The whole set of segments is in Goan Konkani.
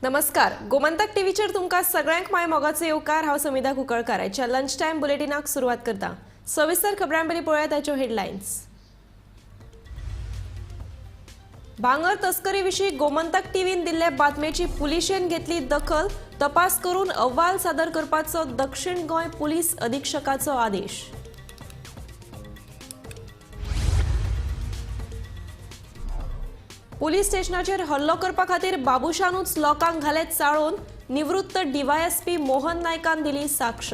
नमस्कार, गोमंतक टीव्हीचेर तुमकां सगळ्यांक माय मोगाचो येवकार. हांव समिधा कुंकळकार. आयच्या लंच टायम बुलेटिनाक सुरवात करता. सविस्तर खबरां पयलीं पळोवया ताच्यो हेडलायन्स. भांगर तस्करी विशीं गोमंतक टीव्हीन दिल्ले बातमेची पुलिशेन घेतली दखल. तपास करून अहवाल सादर करपाचो दक्षिण गोंय पुलीस अधीक्षकाचो आदेश. पुलीस स्टेशनाचेर हल्लो करपा खातीर बाबुशानूच लोकांक घाले चाळोवन. निवृत्त डीवायएसपी मोहन नायकान दिली साक्ष.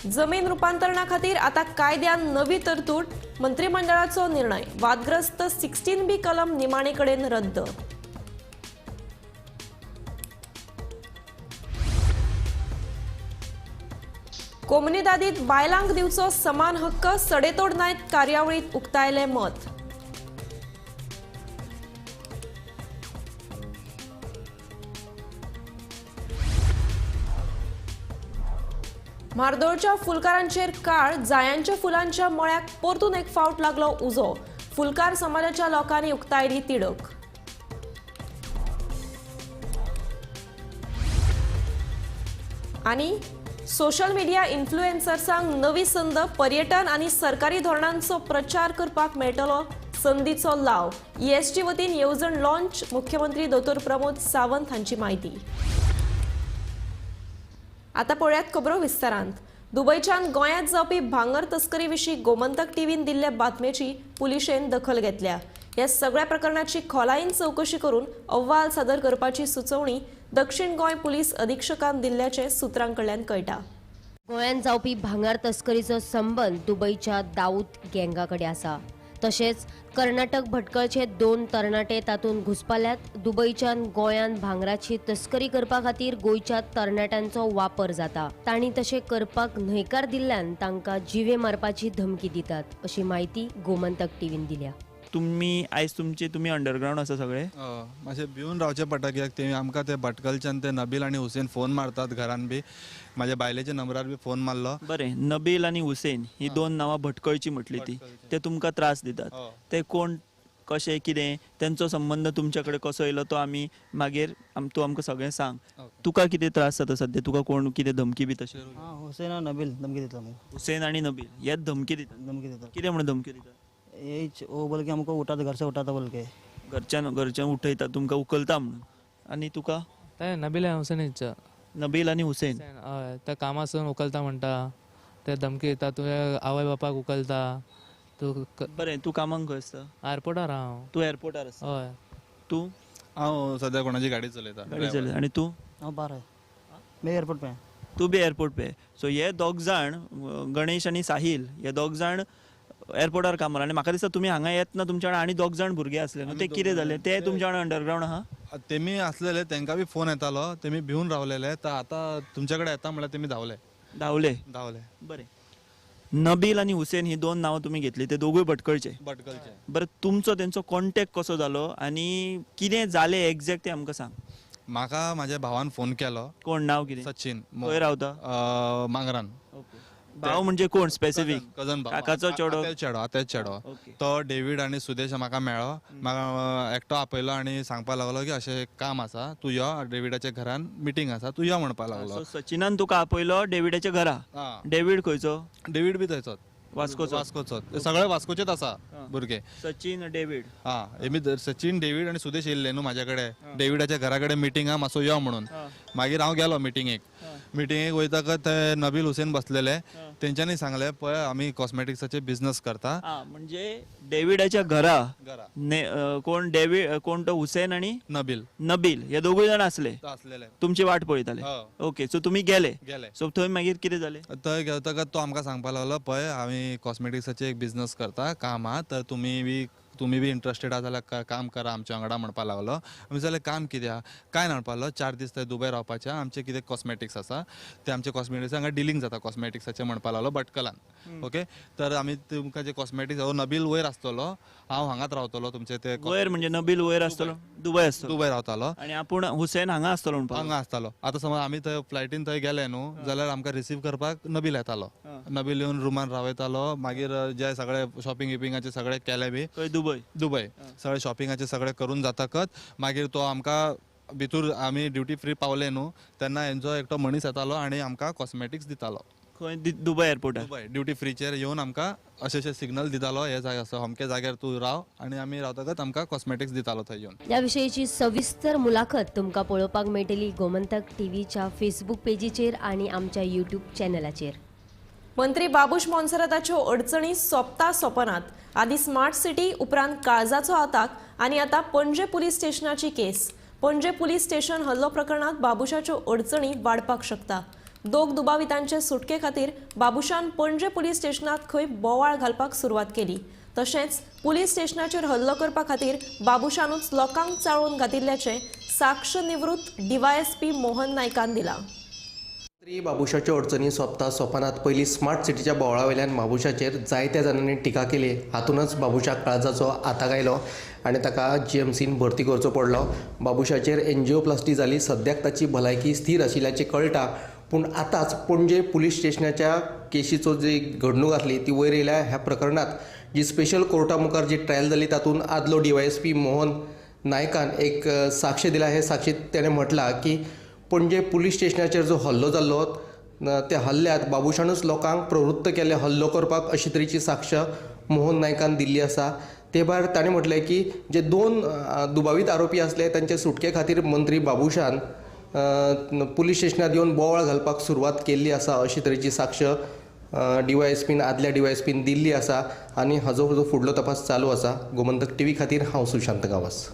जमीन रुपांतरणा खातीर आता कायद्यान नवी तरतूद. मंत्रिमंडळाचो निर्णय. वादग्रस्त 16B कलम निमाणे कडेन रद्द. कोमुनिदादीत बायलांक दिवचो समान हक्क. सडेतोड नायक कार्यावळीत उक्तायले मत. म्हार्दोळच्या फुलकारांचेर काळ. जायांच्या फुलांच्या मळ्याक परतून एक फावट लागलो उजो. फुलकार समाजाच्या लोकांनी उक्तायली तिडक. आनी सोशल मिडिया इन्फ्लुएन्सर्सांक नवी संद. पर्यटन आनी सरकारी धोरणांचो प्रचार करपाक मेळटलो संदीचो लाव. ईएसजी वतीन येवजण लॉन्च. मुख्यमंत्री दोतोर प्रमोद सावंत हांची म्हायती. आता पळयात खबरो विस्तारांत. दुबयच्यान गोंयांत जावपी भांगर तस्करी विशीं गोमंतक टीव्हीन दिल्ले बातमेची पुलिशेन दखल घेतल्या. ह्या सगळ्या प्रकरणाची खोलायेन चवकशी करून अहवाल सादर करपाची सुचोवणी दक्षिण गोंय पुलीस अधीक्षकान दिल्ल्याचें सुत्रां कडल्यान कळटा. गोंयांत जावपी भांगर तस्करीचो संबंद दुबयच्या दाऊद गँगा कडेन आसा. तशेंच कर्नाटक भटकळचे 2 तरणाटे तातूंत घुसपाल्यात. दुबयच्यान गोंयांत भांगराची तस्करी करपा खातीर गोंयच्या तरणाट्यांचो वापर जाता. तांणी तशें करपाक न्हयकार दिल्ल्यान तांकां जिवे मारपाची धमकी दितात अशी म्हायती गोमंतक टीव्हीन दिल्या. तुम्ही आयज तुमचे तुमी अंडरग्रावंड आसा सगळे? मातशें भिवन रावचें पडटा कित्याक ते आमकां ते भटकलच्यान ते नबील आनी हुसेन फोन मारतात घरान बी. म्हाज्या बायलेच्या नंबरार बी फोन मारलो. बरें, नबील आनी हुसेन ही 2 नांवां भटकळची म्हटली ती, ते तुमकां त्रास दितात. ते कोण कशें कितें तेंचो संबंद तुमच्या कडेन कसो येयलो तो आमी मागीर तूं आमकां सगळें सांग. तुका कितें त्रास जाता सद्या? तुका कोण कितें धमकी बी तशें? हुसेन आनी नबील धमकी दिता. हुसेन आनी नबील हे धमकी दितात? धमकी दितात. कितें म्हणून धमकी दितात? यही वो बोल के हमको उठाता, घर से उठाता बोल के. घरच्यान घरच्यान उठयता तुमकां, उखलता म्हणून. आनी तुका? ते नबील आनी हुसेन. नबील आनी हुसेन. हय, ते कामासून उखलता म्हणटा, ते धमकी दिता, तुवें आवय बापाक उखलता तूं. बरें, तूं कामाक खंय आसता? एअरपोर्टार हांव. तूं एअरपोर्टार आसता? हय. तूं? हांव सद्या कोणाची गाडी चलयता. गाडी चलयता. आनी तूं? हांव बार आहे, मी एअरपोर्ट पे. तूं बी एअरपोर्ट पे. सो हे दोग जाण, गणेश आनी साहील, हे दोग जाण एअरपोर्टार कामार. आनी म्हाका दिसता तुमी हांगा येतना तुमच्या वांगडा आनी 2 जाण भुरगे आसले न्हू, ते कितें जाले? ते तुमच्या वांगडा अंडरग्रावंड आहा? तेमी आसलेले, तेंकां बी फोन येतालो, तेमी भिवन रावलेले. तर आतां तुमच्या कडेन येता म्हणल्यार तेमी धांवले. धांवले? धांवले. बरें, नबील आनी हुसेन ही 2 नांवां तुमी घेतली, ते दोगूय भटकळचे? भटकळचे. बरें, तुमचो तेंचो कॉन्टेक्ट कसो जालो आनी कितें जालें एग्जॅक्ट तें आमकां सांग. म्हाका म्हाज्या भावान फोन केलो. कोण? नांव कितें? सचिन. खंय रावता? मांगरान. भाव म्हणजे कोण स्पेसिफीक? कजन भाव. काकाचो चेडो? चेडो, आत्याचो चेडो. तो डेवीड आनी सुदेश म्हाका मेळ्ळो. म्हाका एकटो आपयलो आनी सांगपाक लागलो की अशें काम आसा, तूं यो, डेविडाच्या घरान मिटींग आसा, तूं यो म्हणपाक लागलो. सचिनान तुका आपयलो डेविडाच्या घरा? डेवीड खंयचो? डेवीड बी थंयचोच, वास्कोचो. वास्कोचो. सगळे वास्कोचेच आसा भुरगे. सचिन, डेवीड. हा, हेमी सचिन, डेवीड आनी सुदेश येयल्ले न्हू म्हाज्या कडेन. डेविडाच्या घरा कडेन मिटींग आहा, मातसो यो म्हणून. मागीर हांव गेलो मिटिंगेक. मिटिंगेक वयतकच ते नबील हुसेन बसलेले, तेंच्यांनी सांगलें पळय आमी कॉस्मेटिक्साचे बिझनस करता. म्हणजे डेविडाच्या घरा कोण डेवीड, कोण तो हुसेन आनी नबील. नबील हे दोगूय जाण आसले, आसलेले, तुमची वाट पळयताले. ओके, सो तुमी गेले. गेले. सो थंय मागीर कितें जालें? थंय गेलतकच तो आमकां सांगपाक लागलो पळय आमी कॉस्मेटिक्साचे एक बिझनस करता, काम आहा, तर तुमी बी तुमी बी इंट्रस्टेड आसा जाल्यार काम करा आमच्या वांगडा म्हणपाक लागलो. आमी जाल्यार काम कित्याक काय ना म्हणपाक लागलो, 4 दीस थंय दुबय रावपाचें, आमचें कितें कॉस्मेटिक्स आसा ते आमचे कॉस्मेटिक्स हांगा डिलींग जाता कॉस्मेटिक्साचें म्हणपाक लागलो भटकलान. ओके, तर आमी तुमकां जे कॉस्मेटिक्स, नबील वयर आसतलो, हांव हांगाच रावतलो तुमचे ते वयर म्हणजे नबील वयर आसतलो, दुबय आसतलो, दुबय रावतालो आनी आपूण हुसेन हांगा आसतलो म्हणपाक, हांगा आसतालो. आतां समज आमी थंय फ्लायटीन थंय गेले न्हू जाल्यार आमकां रिसीव करपाक नबील येतालो, नबील येवन रुमान रावयतालो. मागीर जे सगळे शॉपिंग बिपिंगाचे सगळे केले बी दुबय दुबय सगळे शॉपिंगाचे सगळे करून जातकच मागीर तो आमकां भितूर आमी ड्युटी फ्री पावले न्हू तेन्ना हेंचो एकटो मनीस येतालो आनी आमकां कॉस्मेटिक्स दितालो. खंय? दुबय एअरपोर्टार, दुबय ड्युटी फ्रीचेर येवन आमकां अशे अशे सिग्नल दितालो, हे जागे आसा अमके जाग्यार तूं राव, आनी आमी रावतकच आमकां कॉस्मेटिक्स दितालो थंय येवन. ह्या विशयीची सविस्तर मुलाखत तुमकां पळोवपाक मेळटली गोमंतक टीव्हीच्या फेसबूक पेजीचेर आनी आमच्या यूट्यूब चॅनलाचेर. मंत्री बाबूश मोन्सेराताच्यो अडचणी सोंपता सोंपनात. आदी स्मार्ट सिटी, उपरांत काळजाचो आताक आनी आतां पणजे पुलीस स्टेशनाची केस. पणजे पुलीस स्टेशन हल्लो प्रकरणांत बाबूशाच्यो अडचणी वाडपाक शकता. दोग दुबावितांचे सुटके खातीर बाबूशान पणजे पुलीस स्टेशनात खंय बोवाळ घालपाक सुरवात केली. तशेंच पुलीस स्टेशनाचेर हल्लो करपा खातीर बाबूशानूच लोकांक चाळोवन घातिल्ल्याचें साक्ष निवृत्त डीवायएसपी मोहन नायकान दिलां. मंत्री बाबूशाच्यो अडचणी सोंपता सोंपनात. पयलीं स्मार्ट सिटीच्या बोवाळा वयल्यान बाबूशाचेर जायत्या जाणांनी टिका केली. हातूंतच बाबूशाक काळजाचो आताक आयलो आनी ताका जीएमसीन भरती करचो पडलो. बाबूशाचेर एन्जिओप्लास्टी जाली. सद्याक ताची भलायकी स्थीर आशिल्ल्याचें कळटा, पूण आतांच पणजे पुलीस स्टेशनाच्या केशीचो जी घडणूक आसली ती वयर येयल्या. ह्या प्रकरणांत जी स्पेशल कोर्टा मुखार जी ट्रायल जाली तातूंत आदलो डीवायएसपी मोहन नायकान एक साक्ष दिला. हे साक्षीत तेणें म्हटलां की पणजे पुलीस स्टेशनाचेर जो हल्लो जाल्लो त्या हल्ल्यांत बाबूशानूच लोकांक प्रवृत्त केले हल्लो करपाक, अशे तरेची साक्ष मोहन नायकान दिल्ली आसा. ते भायर ताणें म्हटलें की जे 2 दुबावीत आरोपी आसले तांचे सुटके खातीर मंत्री बाबूशान पुलीस स्टेशनात येवन बोवाळ घालपाक सुरवात केल्ली आसा, अशे तरेची साक्ष डीवायएसपीन आदल्या डीवायएसपीन दिल्ली आसा आनी हाजो जो फुडलो तपास चालू आसा. गोमंतक टीव्ही खातीर हांव सुशांत गांवस.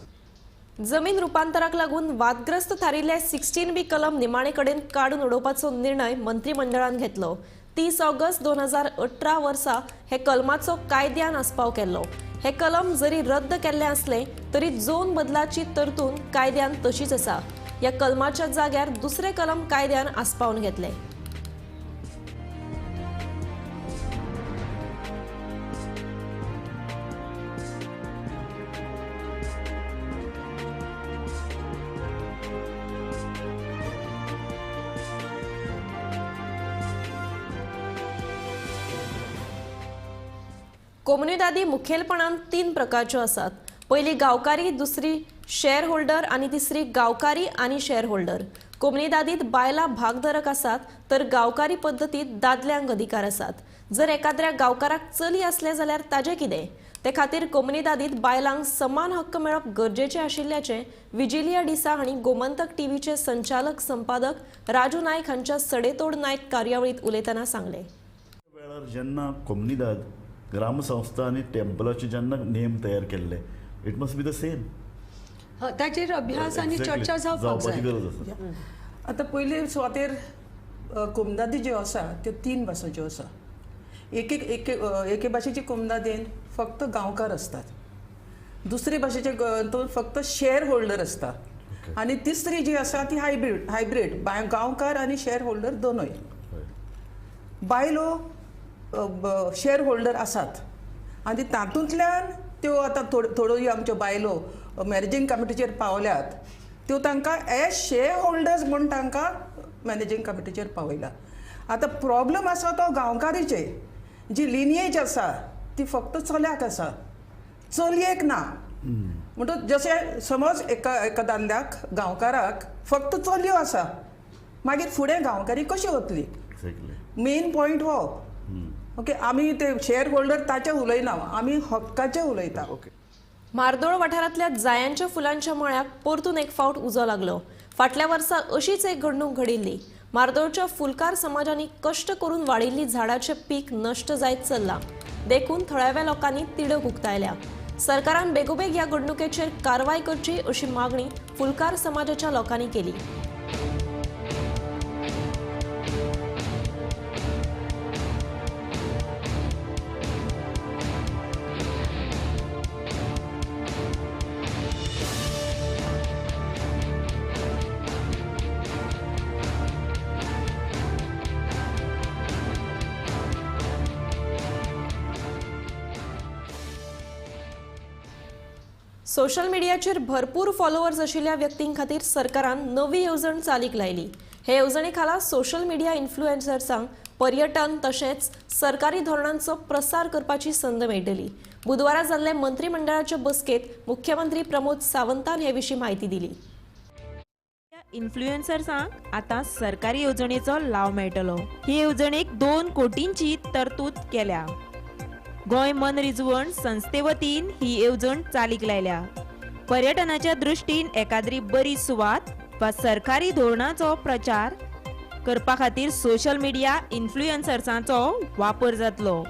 जमीन रुपांतराक लागून वादग्रस्त थारिल्ले 16B कलम निमाणे कडेन काडून उडोवपाचो निर्णय मंत्रिमंडळान घेतलो. 30 ऑगस्ट 2018 वर्सा हे कलमाचो कायद्यान आस्पाव केल्लो. हे कलम जरी रद्द केल्लें आसलें तरी झोन बदलाची तरतूद कायद्यान तशीच आसा. ह्या कलमाच्या जाग्यार दुसरे कलम कायद्यान आस्पावन घेतले. कोमुनिदादी मुखेलपणान 3 प्रकारच्यो आसात. पयली गांवकारी, दुसरी शेअर होल्डर आनी तिसरी गांवकारी आनी शेअर होल्डर. कोमुनिदादीत बायलां भागधारक आसात तर गांवकारी पद्दतीत दादल्यांक अधिकार आसात. जर एकाद्र्या गांवकाराक चली आसलें जाल्यार ताजें कितें? ते खातीर कोमुनिदादीत बायलांक समान हक्क मेळप गरजेचें आशिल्ल्याचें विजिलिया डिसा हांणी गोमंतक टीव्हीचे संचालक संपादक राजू नायक हांच्या सडेतोड नायक कार्यावळींत उलयतना सांगलें. वेळार जेन्ना कोमुनिदाद ग्रामसंस्था आनी टेम्पलाचे जेन्ना नेम तयार केल्ले, it must be the same. ताचेर अभ्यास आनी चर्चा जावपाक जाय. गरज आसा. आतां पयले सुवातेर कोमुनिदादी ज्यो आसा त्यो 3 भासांच्यो आसा. एक एक एके भाशेची कोमुनिदादीन फक्त गांवकार आसतात, दुसरे भाशेचे हितून फक्त शेअर होल्डर आसता आनी तिसरी जी आसा ती हायब्रीड, हायब्रीड गांवकार आनी शेअर होल्डर दोनूय. बायलो शेअर होल्डर आसात आनी तातूंतल्यान त्यो आतां थोड्यो आमच्यो बायलो मॅनेजींग कमिटीचेर पावल्यात, त्यो तांकां एज शेअर होल्डर्स म्हूण तांकां मॅनेजींग कमिटीचेर पावयला. आतां प्रॉब्लम आसा तो गांवकारीचे, जी लिनिएज आसा ती फक्त चल्याक आसा, चलयेक ना. म्हणटकच जशें समज एका एका दादल्याक गांवकाराक फक्त चलयो आसा, मागीर फुडें गांवकारी कशी वतली? मेन पॉयंट हो. ओके, आमी ते शेअर होल्डर ताचे उलयना, आमी हक्काचे उलयता. ओके. मार्दोळ वाठारांतल्या जायांच्या फुलांच्या मळ्याक परतून एक फावट उजो लागलो. फाटल्या वर्सा अशीच एक घडणूक घडिल्ली. मार्दोळच्या फुलकार समाजांनी कश्ट करून वाडिल्ली झाडाचें पीक नश्ट जायत चल्लां, देखून थळाव्या लोकांनी तिडक उक्तायल्या. सरकारान बेगोबेग ह्या घडणुकेचेर कारवाय करची अशी मागणी फुलकार समाजाच्या लोकांनी केली. सोशल मिडियाचेर भरपूर फॉलोअर्स आशिल्ल्या व्यक्तीं खातीर सरकारान नवी येवजण चालीक लायली. हे येवजणे खाला सोशल मिडिया इन्फ्लुएन्सर्सांक पर्यटन तशेंच सरकारी धोरणांचो प्रसार करपाची संद मेळटली. बुधवारा जाल्ले मंत्रिमंडळाचे बसकेंत मुख्यमंत्री प्रमोद सावंतान हे विशीं म्हायती दिली. इन्फ्लुएन्सर्सांक आतां सरकारी येवजणेचो लाव मेळटलो. हे येवजणेक 2 कोटींची तरतूद केल्या. गोंय मनरिजवण संस्थे वतीन ही येवजण चालीक लायल्या. पर्यटनाच्या दृश्टीन एकाद्री बरी सुवात वा सरकारी धोरणाचो प्रचार करपा खातीर सोशल मिडिया इन्फ्लुएन्सर्सांचो वापर जातलो.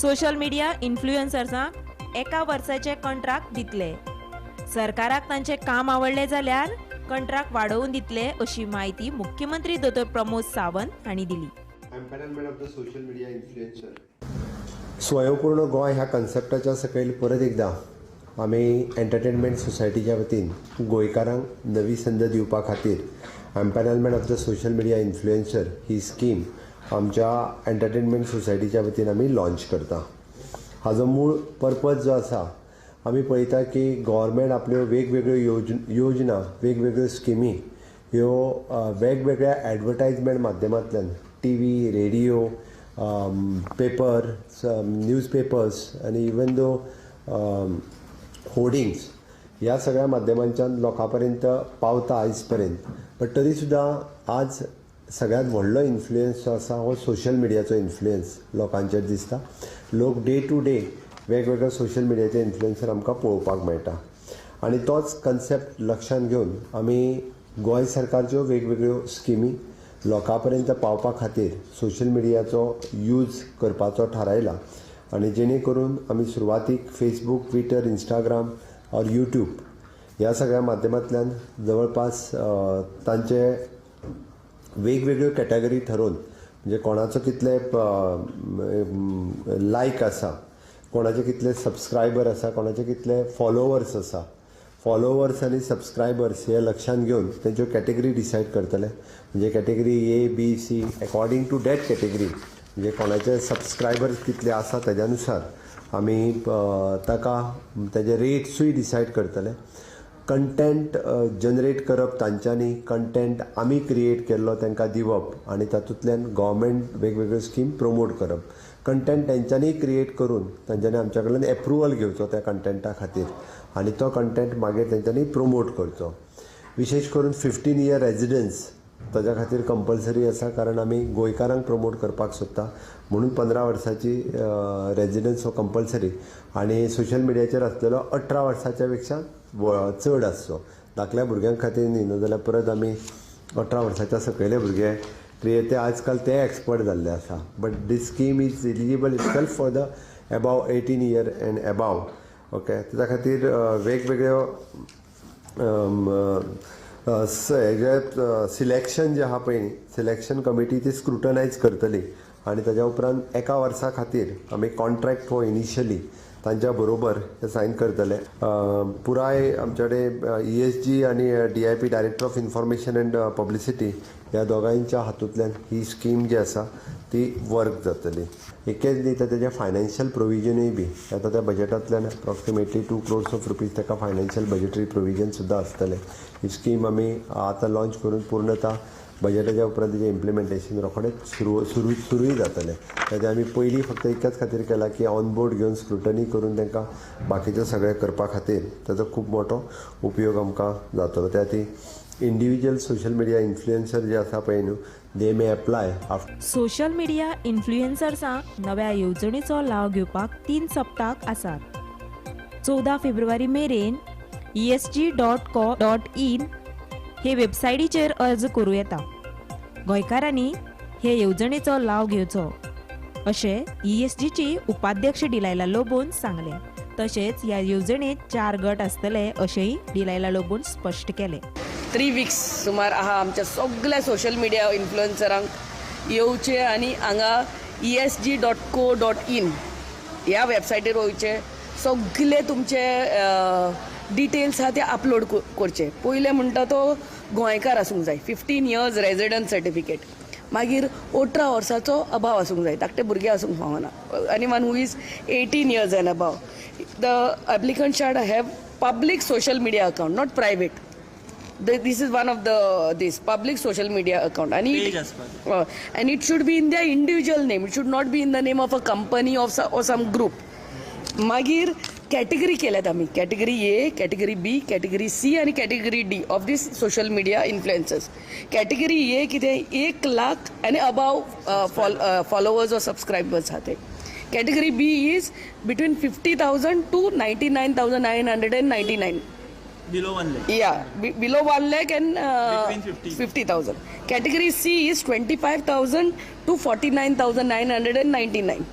सोशल मिडिया इन्फ्लुएन्सर्सांक 1 वर्साचे कंट्राक्ट दितले. सरकाराक तांचें काम आवडलें जाल्यार कंट्राक्ट वाडोवन दितले अशी म्हायती मुख्यमंत्री दोतोर प्रमोद सावंत हांणी दिली. स्वयंपूर्ण गोंय ह्या कन्सेप्टाच्या सकयल परत एकदां आमी एंटरटेनमेंट सोसायटीच्या वतीन गोंयकारांक नवी संद दिवपा खातीर empanelment of the social media influencer he scheme आमच्या एंटरटेनमेंट सोसायटीच्या वतीन आमी लॉन्च करता. हाजो मूळ पर्पज जो आसा, आमी पळयता की गव्हर्मेंट आपल्यो वेगवेगळ्यो योजना, वेगवेगळ्यो स्किमी ह्यो वेगवेगळ्या एडवर्टायजमेंट माध्यमांतल्यान T V, radio, paper, newspapers आनी इवन दो होर्डिंग्स ह्या सगळ्या माध्यमांच्यान लोकां पर्यंत पावता आयज पर्यंत. बट तरी सुद्दां आज सगळ्यांत व्हडलो इन्फ्लुयन्स जो आसा हो सोशल मिडियाचो इन्फ्लुयन्स लोकांचेर दिसता. लोक डे टू डे वेगवेगळे सोशल मिडियाचे इन्फ्लुयन्सर आमकां पळोवपाक मेळटा आनी तोच कन्सेप्ट लक्षांत घेवन आमी गोंय सरकारच्यो वेगवेगळ्यो स्किमी लोकां पर्यंत पावपा खातीर सोशल मिडियाचो यूज करपाचो थारायला आनी जेणे करून आमी सुरवातीक फेसबूक, ट्विटर, इंस्टाग्राम और यूट्यूब ह्या सगळ्या माध्यमांतल्यान जवळपास तांचे वेगवेगळ्यो कॅटेगरी थारोवन, म्हणजे कोणाचो कितले लायक आसा, कोणाचे कितले सबस्क्रायबर आसा, कोणाचे कितले फॉलोवर्स आसा, फॉलोवर्स आनी सबस्क्रायबर्स हे लक्षांत घेवन तेंच्यो कॅटेगरी डिसायड करतले. म्हणजे category A, B, C according to that category, म्हणजे कोणाचे सबस्क्रायबर्स कितले आसा तेज्या नुसार आमी ताका तेजे रेट्सूय डिसायड करतले. कंटेंट जनरेट करप तांच्यांनी, कंटेंट आमी क्रिएट केल्लो तांकां दिवप आनी तातूंतल्यान गव्हर्मेंट वेगवेगळ्यो स्कीम प्रमोट करप. कंटेंट तेंच्यांनी क्रिएट करून तांच्यांनी आमच्या कडल्यान एप्रुवल घेवचो त्या कंटेंटा खातीर आनी तो कंटेंट मागीर तेंच्यांनी प्रमोट करचो. विशेश करून 15 इयर रेजिडन्स ताज्या खातीर कंपल्सरी आसा, कारण आमी गोंयकारांक प्रमोट करपाक सोदता म्हणून 15 वर्साची रेजिडन्स हो कंपल्सरी आनी सोशल मिडियाचेर आसलेलो 18 वर्साच्या पेक्षा चड आसचो. धाकल्या भुरग्यां खातीर न्ही, नाजाल्यार परत आमी 18 वर्साच्या सकयले भुरगे ते आजकाल ते एक्सपर्ट जाल्ले आसा. But this scheme is eligible itself for the above 18 year and above. Okay, ताच्या खातीर वेगवेगळ्यो हेजे सिलेक्शन जें आहा पळय न्ही, सिलेक्शन कमिटी ती स्क्रुटनायज करतली आनी ताज्या उपरांत 1 वर्सा खातीर आमी कॉन्ट्रॅक्ट हो इनिशियली तांच्या बरोबर हे सायन करतले. पुराय आमचे कडेन ESG आनी DIP, director of information and publicity, ह्या दोगांयच्या हातूंतल्यान ही स्कीम जी आसा ती वर्क जातली. एकेच न्ही तर तेजें फायनान्शियल प्रोविजनूय बी आतां त्या बजेटांतल्यान अप्रॉक्सिमेटली 2 crores of rupees ताका फायनान्शियल बजेटरी प्रोविजन सुद्दां आसतलें. ही स्कीम आमी आतां लॉंच करून पूर्णता बजेटाच्या उपरांत तेजें इम्प्लिमेंटेशन रोखडेंच सुरूय जातलें. तेजें आमी पयलीं फक्त एकाच खातीर केलां की ऑन बोर्ड घेवन स्क्रुटनी करून तांकां बाकीचें सगळें करपा खातीर ताजो खूब मोठो उपयोग आमकां जातलो. त्या खातीर इंडिविज्युअल सोशल मिडिया इन्फ्लुएन्सर जे आसा पळय न्हू, they may apply after. Social media इन्फ्लुएन्सर्सांक नव्या येवजणेचो लाव घेवपाक 3 सप्तक आसात. 14 फेब्रुवारी मेरेन esg.co.in हे वेबसायटीचेर अर्ज करूं येता. गोंयकारांनी हे येवजणेचो लाव घेवचो अशें ESGची उपाध्यक्ष डिलायला लोबोन सांगलें. तशेंच ह्या येवजणेंत 4 गट आसतले अशेंय डिलायला लोबोन स्पश्ट केलें. 3 वीक्स सुमार आहा आमच्या सगळ्या सोशल मिडिया इन्फ्लुएन्सरांक येवचे आनी हांगा esg.co.in ह्या वेबसायटीर वयचे, सगळे तुमचे डिटेल्स आहा ते अपलोड करचे. पयलें म्हणटा तो गोंयकार आसूंक जाय, 15 इयर्स रेजिडंट सर्टिफिकेट, मागीर 18 वर्साचो अभाव आसूंक जाय, धाकटे भुरगे आसूंक फावना. Anyone who is 18 years and above, the applicant should have Public social media account, not private. This is one of the this public social media account and and it should be in their individual name. It should not be in the name of a company of or some group. मागीर कॅटेगरी केल्यात आमी, category A, category B, category C आनी category D of this social media influencers. Category A कितें, 1 लाख आनी अबाव फॉलोवर्स ऑर सबस्क्रायबर्स आहा ते. Category B is between 50,000 to 99,999. Below 1 lakh. Yeah, below 1 lakh and 50,000. Category C is 25,000 to 49,999.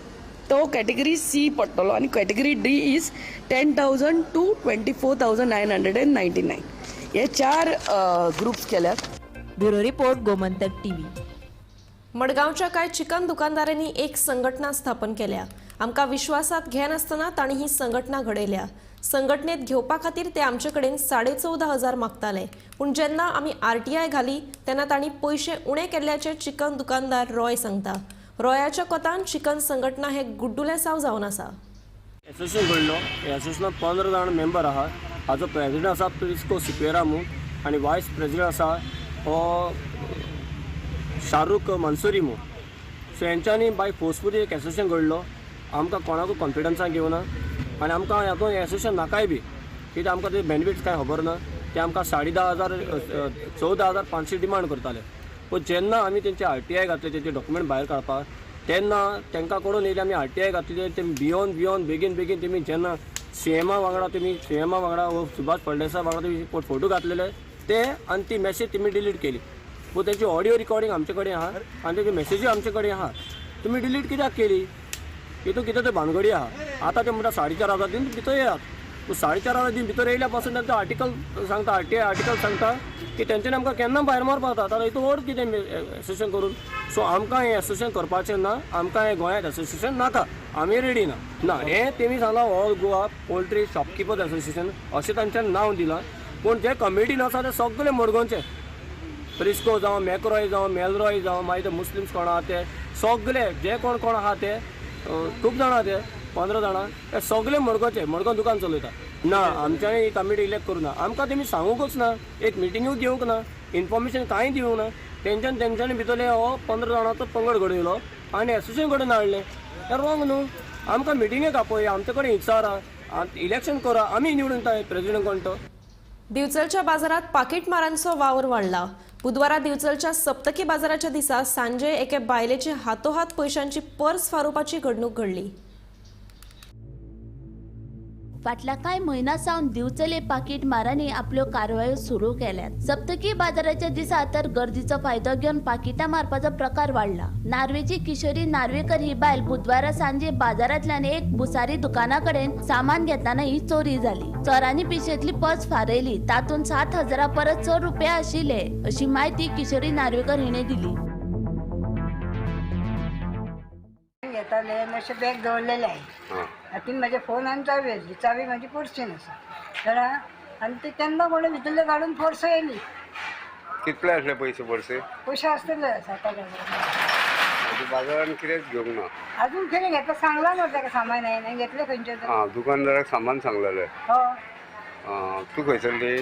तो कॅटेगरी सी पडटलो. आनी category D is 10,000 to 24,999. हे 4 ग्रुप्स केल्यात. Bureau report, Gomantak TV. मडगांवच्या कांय चिकन दुकानदारांनी एक संघटना स्थापन केल्या. आमकां विश्वासात घेनासतना तांणी ही संघटना घडयल्या. संघटनेत घेवपा खातीर ते आमचे कडेन 14,500 मागताले, पूण जेन्ना आमी आरटीआय घाली तेन्ना तांणी पयशे उणे केल्ल्याचे चिकन दुकानदार रॉय सांगता. रॉयाच्या कोतान चिकन संघटना हे गुड्डुले साव जावन आसा. एसोसिएशन घडलो. हे एसोसिएशनात 15 जाण मेंबर आहा. हाजो प्रेजिडेंट आसा प्रिस्को सिक्वेरा म्हूण आनी वायस प्रेजिडेंट आसा हो शाहरुख मनसुरी म्हूण. सो हेंच्यांनी बाय फोर्सफुली एक एसोसिएशन घडलो. आमकां कोणाकूय कॉन्फिडन्सान घेवना आनी आमकां हातूंत एसोसिएशन नाकाय बी, कित्याक आमकां ते बेनिफिट्स कांय खबर ना. ते आमकां 10,500 14,500 डिमांड करताले. पूण जेन्ना आमी तेंचे आरटीआय घातले, तेंचे डॉक्युमेंट भायर काडपाक, तेन्ना तांकां कडून येयले आमी आरटीआय घातले. ते भियोन भियोन बेगीन बेगीन तेमी जेन्ना सीएमा वांगडा तेमी सीएमा वांगडा वो सुभाष फळदेसाय वांगडा तेमी फोटो घातलेले ते आनी ती मॅसेज तेमी डिलीट केली. पूण तेंची ऑडियो रिकॉर्डिंग आमचे कडेन आहा आनी तेजी मॅसेजूय आमचे कडेन आहा. तुमी डिलीट कित्याक केली? हितून कितें ते भानगडी आहा. आतां ते म्हणटा 4,500 दिवन भितर येयात. पूण 4,500 दिवन भितर येयल्या पासून तांचो आर्टिकल सांगता, आरटीआय आर्टिकल सांगता की तेंच्यांनी आमकां केन्ना भायर मारपाक जाता. आतां हितून अर्थ कितें एसोसिएशन करून? सो आमकां हें एसोसिएशन करपाचें ना. आमकां हें गोंयांत एसोसिएशन नाका. आमी रेडी ना. ना हें तेमी सांगलां all Goa poultry shopkeepers association अशें तांच्यान नांव दिलां. पूण जे कमिटीन आसा ते सगळे मडगांवचे, प्रिस्को जावं, मॅक्रॉय जावं, मेलरॉय जावं, मागीर ते मुस्लिम्स कोण आहा ते सगळे जे कोण कोण आहा ते खूब जाणां, ते 15 जाणां, ते सगळे मडगांवचे, मडगांव दुकान चलयता. ना आमच्यांनी ही कमिटी इलेक्ट करूं ना. आमकां तेमी सांगूंकच ना, एक मिटिंगूय घेवंक ना, इन्फॉर्मेशन कांय दिवंक ना. तेंच्यान तेंच्यांनी भितरले हो 15 जाणांचो पंगड घडयलो आनी एसोसिएशन कडेन हाडलें. हें रॉंग न्हू. आमकां मिटिंगेक आपय, आमचे कडेन विचारा, इलेक्शन करा, आमी निवडून येता प्रेजिडेंट कोण तो. दिवचलच्या बाजारात पाकिटमारांचो वावर वाडला. बुधवारा दिवचलच्या सप्तकी बाजाराच्या दिसा सांजे एके बायलेची हातोहात पयशांची पर्स फारोवपाची घडणूक घडली. फाटल्या कांय म्हयन्या सावन दिवचले पाकिटमारांनी आपल्यो कारवायो सुरू केल्यात. सप्तकी बाजाराच्या दिसा तर गर्दीचो फायदो घेवन पाकिटां मारपाचो प्रकार वाडला. नार्वेची किशोरी नार्वेकर ही बायल बुधवारा सांजे बाजारांतल्यान एक भुसारी दुकाना कडेन सामान घेतना ही चोरी जाली. चोरांनी पिशेंतली पर्स फारयली, तातूंत 7,000 परस चड रुपया आशिल्ले अशी म्हायती किशोरी नार्वेकर हिणें दिली. घेताले अशें बॅग दवरलेलें आहे. हातीन म्हज्या फोन आनी चावी आसली, चावी म्हाजी पर्सीन आसा जाणा. आनी ते तेन्ना कोणें भितरले काडून पर्स येयली. कितले आसले पयशे पर्से? पयशे आसतले 7,000. बाजारान कितेंच घेवंक ना अजून? कितें घेतलं सांगलां न्हू ताका सामान हांवें घेतलें खंयचें. आं, दुकानदाराक सामान सांगलेलें. हय. तूं खंयसरली?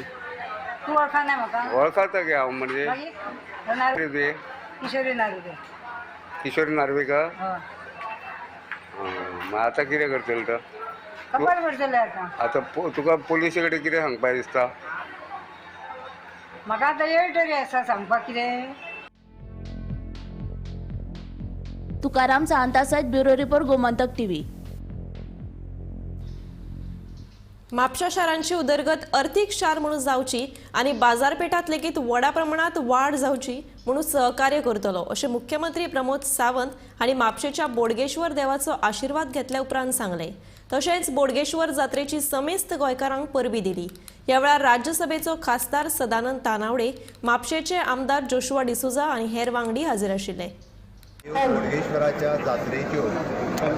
तूं वळखना म्हाका? वळखता गे हांव. म्हणजे तुवें? किशोरी नार्वेकर. किशोरी नार्वेकर? हय. मग आतां कितें करतले तर? कपाल करतले आतां. आतां तुका पोलिसे कडेन कितें सांगपाक दिसता? म्हाका आतां येळ तरी आसा सांगपाक कितें. तुकाराम सावंता सयत ब्युरो रिपोर्ट, गोमंतक टीव्ही. म्हापशा शारांची उदरगत अर्थीक शार म्हणून जावची आनी बाजारपेठात लेगीत व्हडा प्रमाणात वाड जावची म्हणून सहकार्य करतलो अशें मुख्यमंत्री प्रमोद सावंत हांणी म्हापशेच्या बोडगेश्वर देवाचो आशिर्वाद घेतल्या उपरांत सांगलें. तशेंच बोडगेश्वर जात्रेची समेस्त गोंयकारांक परबी दिली. ह्या वेळार राज्यसभेचो खासदार सदानंद तानावडे, म्हापशेचे आमदार जोशुआ डिसोजा आनी हेर वांगडी हाजीर आशिल्ले. बोडगेश्वराच्या जात्रेच्यो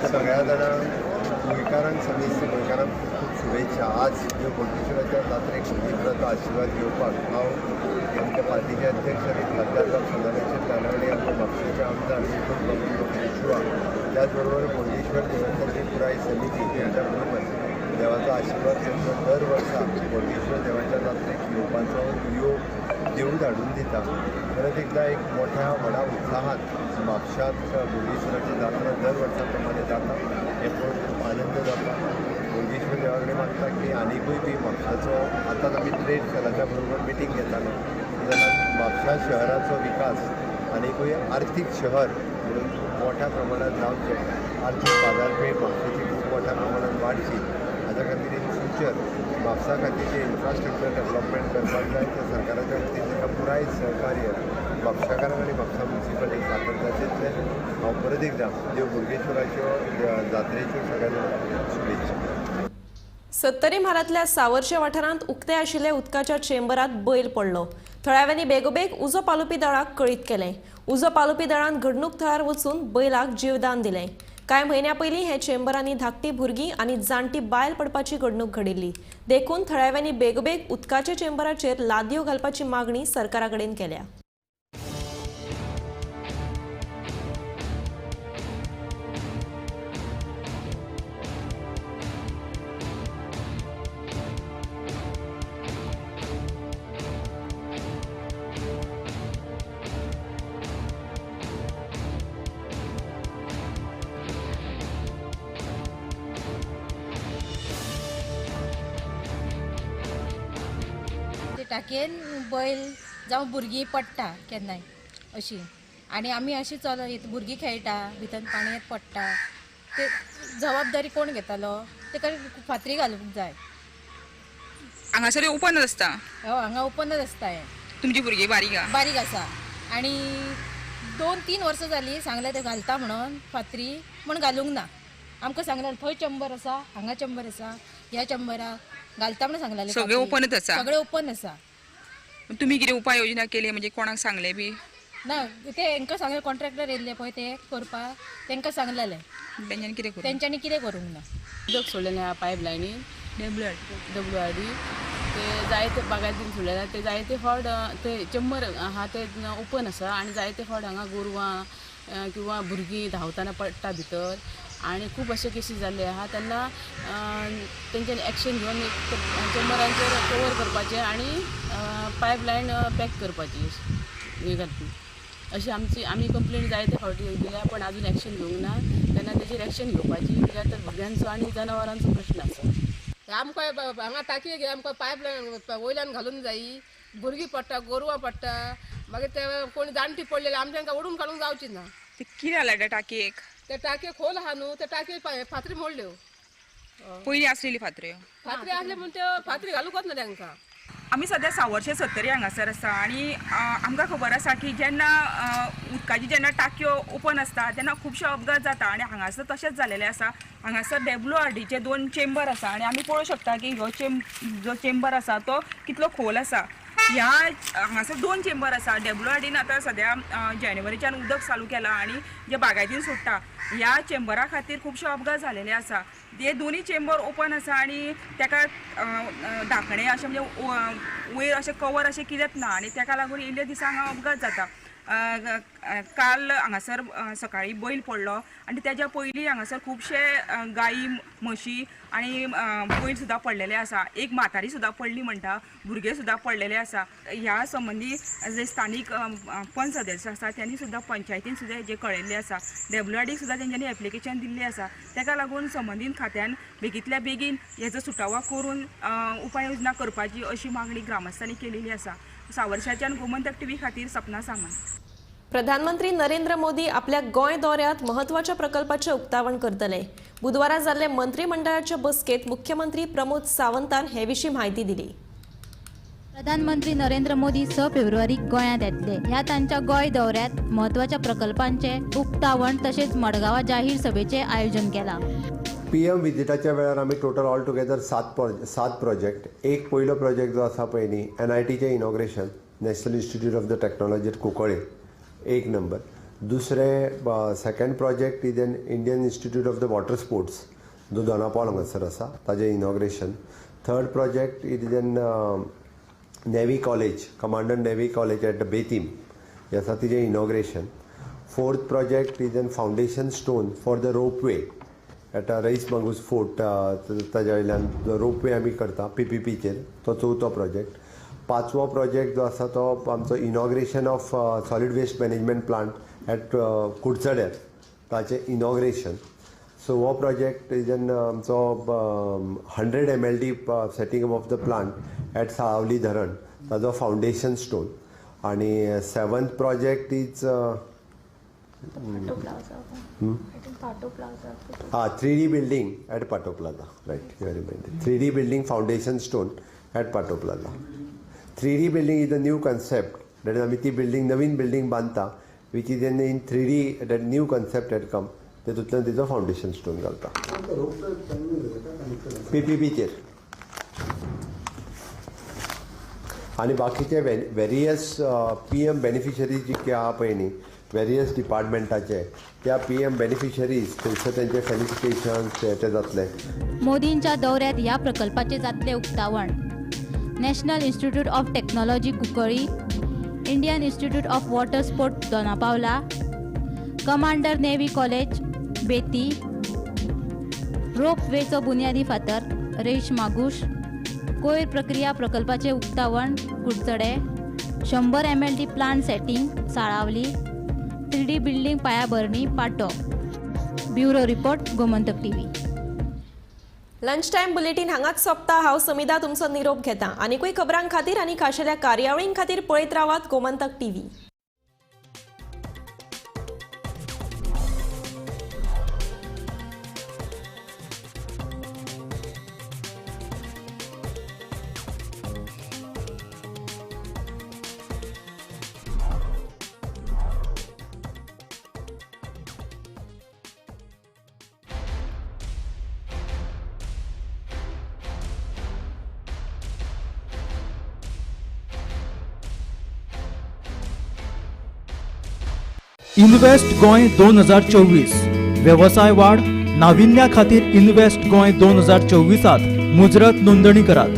सगळ्या जाणांक गोंयकारांक, समेस्त गोंयकारांक खूब शुभेच्छा. आज ह्यो बोडगेश्वराच्या जात्रेक बोडगेश्वराचो आशिर्वाद घेवपाक हांव आमच्या पार्टीचे अध्यक्ष आनी खासदार सदानंद तानावडे, आमच्या म्हापशेचे आमदार जोशुआ, त्याचबरोबर बोडगेश्वर देवस्थानची पुराय समिती यांच्या बरोबर देवाचो आशिर्वाद तांकां दर वर्सा बोडगेश्वर देवाच्या जात्रेक येवपाचो योग देव धाडून दिता. परत एकदां एक मोठ्या व्हडा उत्साहात म्हापशांत बोडगेश्वराची जात्रा दर वर्सा प्रमाणे जाता हें पळोवन खूब आनंद जाता. बोडगेश्वर देवा कडेन मागता की आनिकूय बी म्हापशाचो आतांच आमी ट्रेड सेलाच्या बरोबर मिटींग घेतालो जाल्यार म्हापशा शहराचो विकास आनिकूय आर्थीक शहर म्हणून मोठ्या प्रमाणात जावचें, आर्थीक बाजारपेठ म्हापशेची खूब मोठ्या प्रमाणात वाडची हाज्या खातीर इन फ्युचर म्हापसा खातीर जें इन्फ्रास्ट्रक्चर डेवलपमेंट करपाक जाय तें सरकाराच्या वतीन ताका पुराय सहकार्य म्हापशाकारांक आनी म्हापसा म्युनिसिपालिटी सातत्याचें हांव परत एकदां देव बोडगेश्वराच्यो जात्रेच्यो सगळ्या जाणांक शुभेच्छा. सत्तरी म्हालांतल्या सावर्शे वाठारांत उक्ते आशिल्ल्या उदकाच्या चेंबरात बैल पडलो. थळाव्यांनी बेगोबेग उजो पालोवपी दळाक कळीत केलें. उजो पालोवपी दळान घडणूक थळार वचून बैलाक जीवदान दिलें. कांय म्हयन्या पयलीं हे चेंबरांनी धाकटी भुरगीं आनी जाणटी बायल पडपाची घडणूक घडिल्ली. देखून थळाव्यांनी बेगोबेग उदकाच्या चेंबराचेर लादयो घालपाची मागणी सरकारा कडेन केल्या. टाकयेन बैल जावं भुरगीं पडटा केन्नाय अशी आनी आमी अशी चलत भुरगीं खेळटा भितर पाणयेंत पडटा ते जबाबदारी कोण घेतलो तेका फातरी घालूंक जाय. हांगासर ओपन आसता? हय, हांगा ओपनच आसता. हें तुमची भुरगीं बारीक आहा? बारीक आसा आनी 2-3 वर्सां जालीं सांगलें ते घालता म्हणून फातरी म्हण घालूंक ना. आमकां सांगलें थंय चंबर आसा, हांगा चंबर आसा, ह्या चंबराक घालता म्हणून सांगलें. सगळें ओपनच आसा? सगळें ओपन आसा. तुमी कितें उपाय योजना केली म्हणजे कोणाक सांगलें बी ना? ते हेंकां सांगलें, कॉन्ट्रॅक्टर येयल्ले पळय ते करपाक तेंकां सांगलेलें. तेंच्यांनी कितें करूं? तेंच्यांनी कितें करूंक ना. उदक सोडलें ना पायप लायनीन डब्ल्यू आर डी ते जायते बागायतीन सोडलें ना. ते जायते फावट ते चंबर आहा ते ओपन आसा आनी जायते फावट हांगा गोरवां किंवा भुरगीं धांवतना पडटा भितर आनी खूब अशे केसी जाल्ले आहा. तेन्ना तेंच्यांनी एक्शन घेवन चंबरांचेर कवर करपाचें आनी पायप लायन पॅक करपाची हें घालपी अशी आमची आमी कंप्लेन जायते फावटी दिल्या पण अजून एक्शन घेवंक ना. तेन्ना तेजेर एक्शन घेवपाची कित्याक तर भुरग्यांचो आनी जनावरांचो प्रश्न आसा. आमकां हांगा टाकये घे, आमकां पायप लायन वयल्यान घालून जायी. भुरगीं पडटा, गोरवां पडटा, मागीर ते कोण जाणटी पडलेले आमच्या तांकां ओडून काडूंक जावची ना. ते कितें जालां त्या टाकयेक? ते टाकये खोल आहा न्हू, ते टाकये फातरी मोडल्यो. पयलीं आसलेली फातऱ्यो? फातरी आसले म्हूण त्यो फातरी घालूंकच ना तांकां. आमी सद्या सावर्शे सत्तरी हांगासर आसा आनी आमकां खबर आसा की जेन्ना उदकाची जेन्ना टाकयो ओपन आसता तेन्ना खुबशे अपघात जाता आनी हांगासर तशेंच जालेलें आसा. हांगासर डब्ल्यू आर डीचे 2 चेंबर आसा आनी आमी पळोवंक शकता की हो जो चेंबर आसा तो कितलो खोल आसा. ह्या हांगासर 2 चेंबर आसा. डब्ल्यू आर डीन आतां सद्या जानेवारीच्यान उदक चालू केलां आनी जे बागायतीन सोडटा ह्या चेंबरा खातीर खुबशे अपघात जालेले आसा. हे दोनूय चेंबर ओपन आसा आनी ताका धाकणें अशें म्हणजे वयर अशें कवर अशें कितेंच ना आनी ताका लागून इल्ले दिसा हांगा अपघात जाता. काल हांगासर सकाळीं बैल पडलो आनी तेज्या पयलीं हांगासर खुबशे गायी म्हशी आनी बैल सुद्दां पडलेले आसा. एक म्हातारी सुद्दां पडली म्हणटा, भुरगे सुद्दां पडलेले आसा. ह्या संबंदी जे स्थानीक पंच सदस्य आसा त्यांनी सुद्दां पंचायतीन सुद्दां हेजें कळयल्लें आसा. डब्ल्यू आर डीक सुद्दां तेंच्यांनी एप्लिकेशन दिल्लें आसा. ताका लागून संबंदीत खात्यान बेगींतल्या बेगीन हेजो सुटावो करून उपाय योजना करपाची अशी मागणी ग्रामस्थांनी केलेली आसा. सावर्शाच्यान गोमंतक टीव्ही खातीर सपना सामंत. प्रधानमंत्री नरेंद्र मोदी आपल्या गोंय दौऱ्यात महत्वाच्या प्रकल्पाचे उक्तावण करतले. बुधवारा जाल्ले मंत्रिमंडळाच्या बसकेत मुख्यमंत्री प्रमोद सावंतान हे विशीं म्हायती दिली. प्रधानमंत्री नरेंद्र मोदी 6 फेब्रुवारीक गोंयांत येतले. ह्या तांच्या गोंय दौऱ्यात महत्वाच्या प्रकल्पांचे उक्तावण तशेंच मडगांवां जाहीर सभेचें आयोजन केलां. पीएम विजिटाच्या वेळार आमी टोटल ऑल टुगेदर 7 प्रोजेक्ट. एक पयलो प्रोजेक्ट जो आसा पळय न्ही, एनआयटीचें inauguration, national institute of the technology Cuncolim, एक नंबर. दुसरें second project is an Indian institute of the water sports जो दोनापावल हांगासर आसा ताजें inauguration. Third project is an navy college, commandant navy college at Betim हें आसा तिजें inauguration. Fourth project is an foundation stone for the ropeway at Reis Magos fort ताज्या वयल्यान जो रोपवे आमी करता पीपीपीचेर तो चवथो प्रोजेक्ट. पांचवो प्रोजेक्ट जो आसा तो आमचो inauguration of solid waste management plant at कुडचड्यार ताचें इनॉग्रेशन. सो हो प्रोजेक्ट जेन्ना आमचो 100 MLD setting up of the plant at Salaulim धरण ताजो फावंडेशन स्टोन. आणि सेवन्थ प्रोजेक्ट is हा 3D building at Patto Plaza. Right, you are reminded. 3D building foundation stone at Patto Plaza. 3D building is a new concept. That is आमी ती बिल्डींग नवीन बिल्डींग बांदता which is in 3D, that new concept had come. तेतूंतल्यान तिचो फावंडेशन स्टोन घालता पीपीपीचेर. आनी बाकीचे वेरियस पीएम बेनिफिशरीज जे कितें आहा पळय न्ही वेरियस डिपार्टमेंटाचे त्या पीएम बेनिफिशरीज थंयसर तेंचे फेलिसिटेशन्स ते जातले. मोदींच्या दौऱ्यात ह्या प्रकल्पाचे जातले उक्तावण. National Institute of Technology Cuncolim, Indian Institute of Water Sport Dona Paula, Commander Navy College Betim, रोपवेचो बुन्यादी फातर रेश मागूश, कोयर प्रक्रिया प्रकल्पाचे उक्तावण Curchorem, 100 MLD plant setting Salaulim, 3D building पायाभरणी Patto. Bureau report, Gomantak TV. Lunch time bulletin हांगाच सोंपता. हांव समिधा तुमचो निरोप घेता. आनीकूय खबरां खातीर आनी खाशेल्या कार्यावळीं खातीर पळयत रावात गोमंतक टीव्ही. इन्व्हेस्ट गोंय 2024 वेवसाय वाड नाविन्या खातीर इन्व्हेस्ट गोंय 2024 मुजरत नोंदणी करात.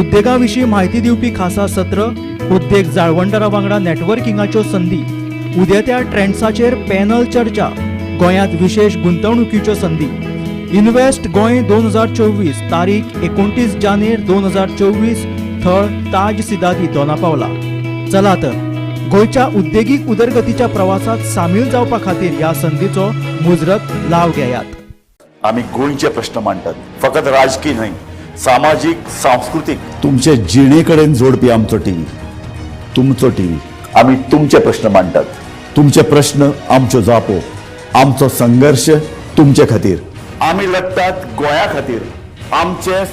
उद्देगा विशीं म्हायती दिवपी खासा सत्र, उद्देग जाळवणदारा वांगडा नेटवर्किंगाच्यो संदी, उदेत्या ट्रेंड्साचेर पॅनल चर्चा, गोंयांत विशेष गुंतवणुकीच्यो संदी. इन्व्हेस्ट गोंय 2024 तारीख 29 जानेर 2024, थळ ताज सिदादी दोना पावला. चला तर गोंयच्या उद्देगीक उदरगतीच्या प्रवासात सामील जावपा खातीर ह्या संदीचो मुजरत लाव घेयात. आमी गोंयचे प्रश्न मांडटात, फकत राजकीय न्हय, सामाजीक, सांस्कृतीक, तुमचे जिणे कडेन जोडपी आमचो टीव्ही, तुमचो टीव्ही. आमी तुमचे प्रश्न मांडटात, तुमचे प्रश्न आमच्यो जापो, आमचो संघर्श तुमचे खातीर. आमी लढटात गोंया खातीर, आमचे